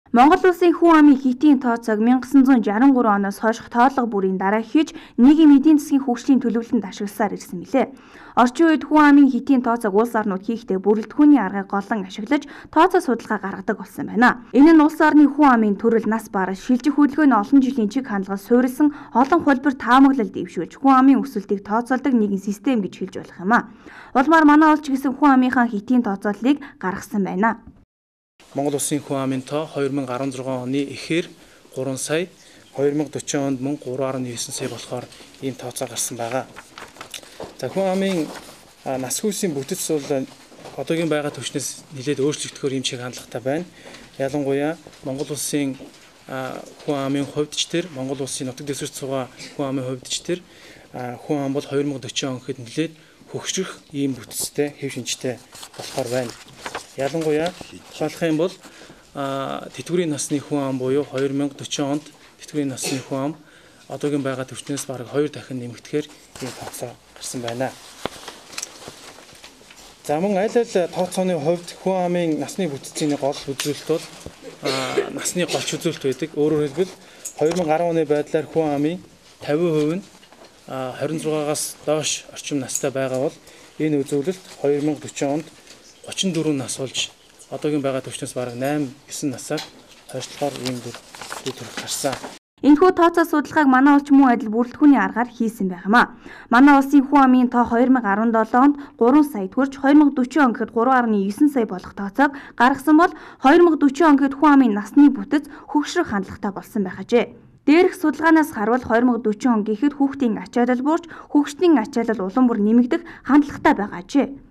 Монгол улсын хүн амын хэтийн тооцоог 1963 оноос хойш тоолго бүрийн дараа хийж нийгмийн эдийн засгийн хөгжлийн төлөвлөлтөнд ашигласаар ирсэн билээ. Орчин үед хүн амын хэтийн тооцоог улс орнууд хийхдээ бүрэлдэхүүний аргыг голон ашиглаж тооцоо судалгаа гаргадаг болсон байна. Энэ нь улс орны хүн амын төрөл, нас барал, шилжих хөдөлгөөний олон жилийн чиг хандлага суурилсан олон хөлбөр таамаглал дэвшүүлж хүн амын өсөлтийг тооцоолдог нэгэн систем гэж хэлж болох юм а. Улмаар манай улс ч гэсэн хүн амынхаа хэтийн тооцооллыг гаргасан байна. Монгол улсын хүн амын тоо 2016 оны эхээр 3 сая, 2040 онд мөн 3.9 сая болохоор ийм тооцоо гарсан байгаа. За, хүн амын нас хүйсийн бүтэц бол одоогийн байгаа түвшнээс нэлээд өөрчлөгдөхөөр ийм чиг хандлагатай байна. Ялангуяа Монгол улсын хүн амын хувьд ч тэр Монгол улсын нутаг дэвсгэрт суугаа хүн амын хувьд ч тэр хүн ам бол 2040 он гэхэд нэлээд хөгжих ийм бүтэцтэй, хэв шинжтэй болохоор байна. Ялангуяа тухайлах юм бол тэтгэврийн насны хүн ам буюу 2040 онд тэтгэврийн насны хүн ам одоогийн байгаа түвшнээс бараг 2 дахин нэмэгдэхээр ийм тооцоо гарсан байна. За, мөн аль аль тооцооны хувьд хүн амын насны бүтцийн гол үзүүлэлт бол насны голч үзүүлэлт байдаг. Өөрөөр хэлбэл, 2010 оны байдлаар хүн амын 50% нь 26-аас доош орчим настай байгаа бол энэ үзүүлэлт 2040 онд 34 нас болж одоогийн байгаа түвшнээс бараг 8 9 насаар хойшлохоор ийм дүр төрх гарсан. Энэхүү тооцоо судалгааг манай улс мөн адил бүрэлдэхүүний аргаар хийсэн байх юм а. Манай улсын хүн амын тоо 2017 онд 3 сая хүрч 2040 он гэхэд 3.9 сая болох тооцоог гаргасан бол 2040 он гэхэд хүн амын насны бүтэц хөгшрөх хандлагатай болсон байх ажээ. Дээрх судалгаанаас харвал 2040 он гэхэд хүүхдийн ачаалал буурч, хөгшчдийн ачаалал улам бүр нэмэгдэх хандлагатай байгаа ажээ.